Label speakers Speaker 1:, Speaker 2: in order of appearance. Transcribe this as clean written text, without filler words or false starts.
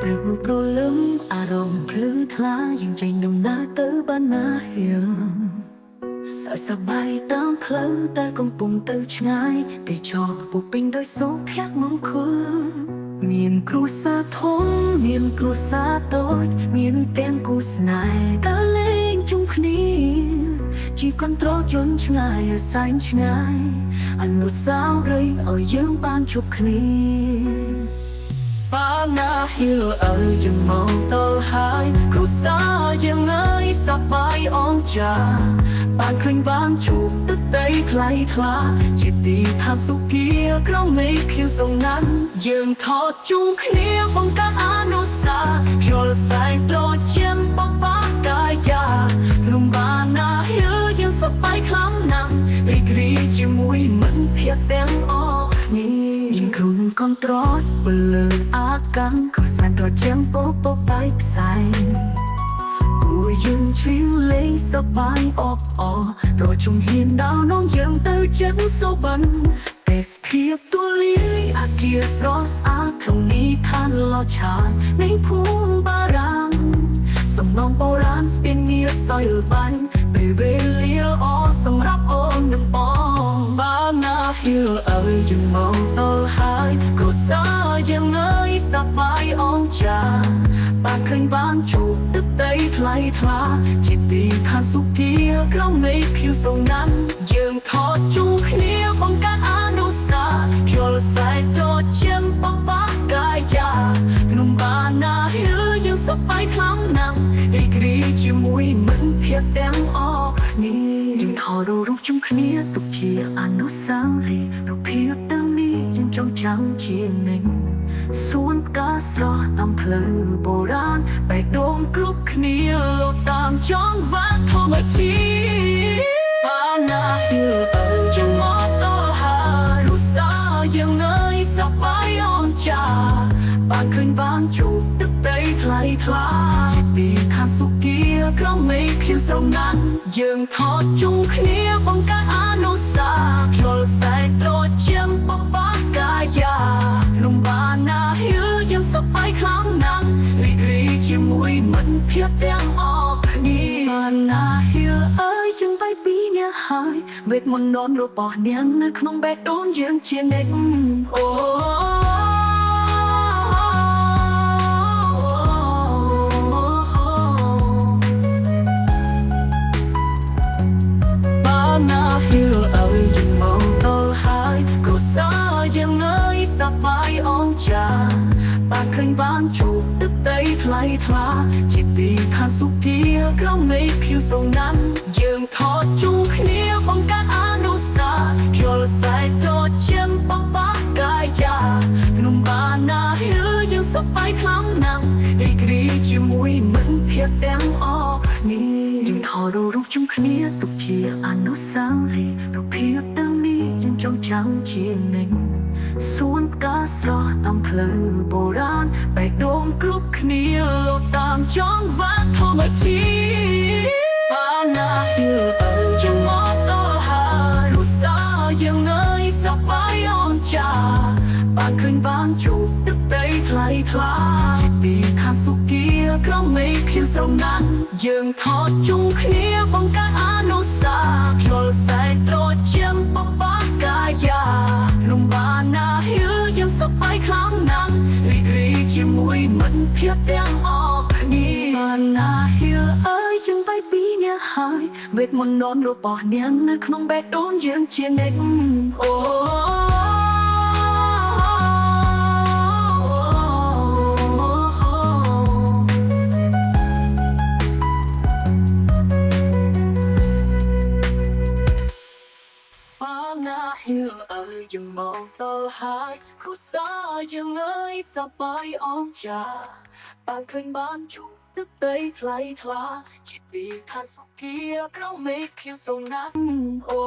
Speaker 1: ព្រឹកព្រលឹមអារម្មណ៍ភ្លឺថ្លាយើងចេញដំណើរទៅបានណាហៀងសើចសប្បាយតាមផ្លូវតែកំពុងទៅឆ្ងាយទេចរពុពេញដោយសុភមង្គលមានគ្រួសារធំមានគ្រួសារតូចមានទាំងគូស្នេហ៍ដើរលេងជុំគ្នាជីកន្ទ្រយន្តឆ្ងាយឲ្យសែនឆ្ងាយអនុស្សាវរីយ៍ឲ្យយើងបានជួបគ្នា បាណាហ៊ីលអើយយើងមកដល់ហើយគ្រួសារយើងអើយសប្បាយអងចាបានឃើញបានជួបទឹកដីថ្លៃថ្លាជាទីឋានសុគាក្រមមេឃខៀវស្រងាន់យើងថតជុំគ្នាបង្កើតអនុស្សាវយល់សែងត្រជាមបបាកាយាភ្នំបាណាហ៊ីលយើងសប្បាយខ្លាំងណាស់រីករាយជាមួយមិត្តភក្តិទាំងអស់គ្នាមានគ្រុនកន្ត្រតពលឺអាកាំងក៏សែនត្រជាមពោពោបែកផ្សែង ពួកយើងឈៀងលេងសប្បាយអបអររជុំហ៊ានដល់នងយើងទៅចិត្តសុបិនទេសភាពទូលាយអាគារស្រស់ស្អាតក្នុងនិឋានលឆាយនៃភូមិបារាំងសំណងបុរាណស្ពានមាសយលបាញ់ពេលវេលាល្អសម្រាប់អូននិងបងបាណាហ៊ីលអើយយើងមកដល់ហើយគ្រួសារយើងអើយសប្បាយអងចា បានឃើញបានជួបទឹកដីថ្លៃថ្លាជាទីឋានសុគាក្រមមេឃខៀវស្រងាន់យើងថតជុំគ្នាបង្កើតអនុស្សាវយល់សែនត្រជាមបបាកាយាភ្នំបាណាហៀយើងសប្បាយខ្លាំងណាស់រីករាយជាមួយមិត្តភក្តិទាំងអស់គ្នាយើងថតរូបជុំគ្នាទុកជាអនុស្សាវរីយ៍រូបភាពទាំងនេះយើងចងចាំជានិច្ច សួនផ្កាស្រស់តាមផ្លូវបុរាណបេះដូងគ្រប់គ្នាលោតតាមចង្វាក់ធម្មជាតិបាណាហ៊ីលអើយយើងមកដល់ហើយរុសាយើងអើយសប្បាយអងចាបានឃើញបានជួបទឹកដីថ្លៃថ្លាជាទីឋានសុគាក្រមមេឃខៀវស្រងាន់យើងថតជុំគ្នាបង្កើតអនុស្សាវយល់សែនត្រជាមបបាកាយាភ្នំបាណាហ៊ីលយើងសប្បាយខ្លាំងណាស់រីករាយជាមួយមិត្តភក្តិទាំងអស់គ្នាបាណាហ៊ីលអើយជាងបែបពីរនាក់ហើយវេទមន្តនរបស់នាងនៅក្នុងបេះដូងយើងជានិច្ចអូ បាណាហ៊ីលអើយយើងមកដល់ហើយគ្រួសារយើងអើយសប្បាយអងចាបានឃើញបានជួបទឹកដីថ្លៃថ្លាជាទីឋានសុគាក្រមមេឃខៀវស្រងាន់យើងថតជុំគ្នាបង្កើតអនុស្សាវយល់សែនត្រជាមបបាកាយាភ្នំបាណាហ៊ីលយើងសប្បាយខ្លាំងណាស់រីករាយជាមួយមិត្តភក្តិទាំងអស់គ្នាយើងថតរូបជុំគ្នាទុកជាអនុស្សាវរីយ៍រូបភាពទាំងនេះយើងចងចាំជានិច្ចសួនផ្កាស្រស់តាមផ្លូវបុរាណបេះដូងគ្រប់គ្នាលោតតាមចង្វាក់ធម្មជាតិបាណាហ៊ីលអើយយើងមកដល់ហើយរុសាយើងអើយសប្បាយអងចាបានឃើញបានជួបទឹកដីថ្លៃថ្លាជាទីឋានសុគាក្រមមេឃខៀវស្រងាន់យើងថតជុំគ្នាបង្កើតអនុស្សាវយល់សែនត្រជាមបបាកាយាភ្នំបាណាហ៊ីលយើងសប្បាយខ្លាំងណាស់រីករាយជាមួយមិត្តភក្តិទាំងអស់គ្នាបាណាហ៊ីលអើយជាងបែបពីរនាក់ហើយវេទមន្តនរបស់នាងនៅក្នុងបេះដូងយើងជានិច្ចអូ បាណាហ៊ីលអើយយើងមកដល់ហើយគ្រួសារយើងអើយសប្បាយអងចាបានឃើញបានជួបទឹកដីថ្លៃថ្លាជាទីឋានសុគាក្រោមមេឃខៀវស្រងាត់អូ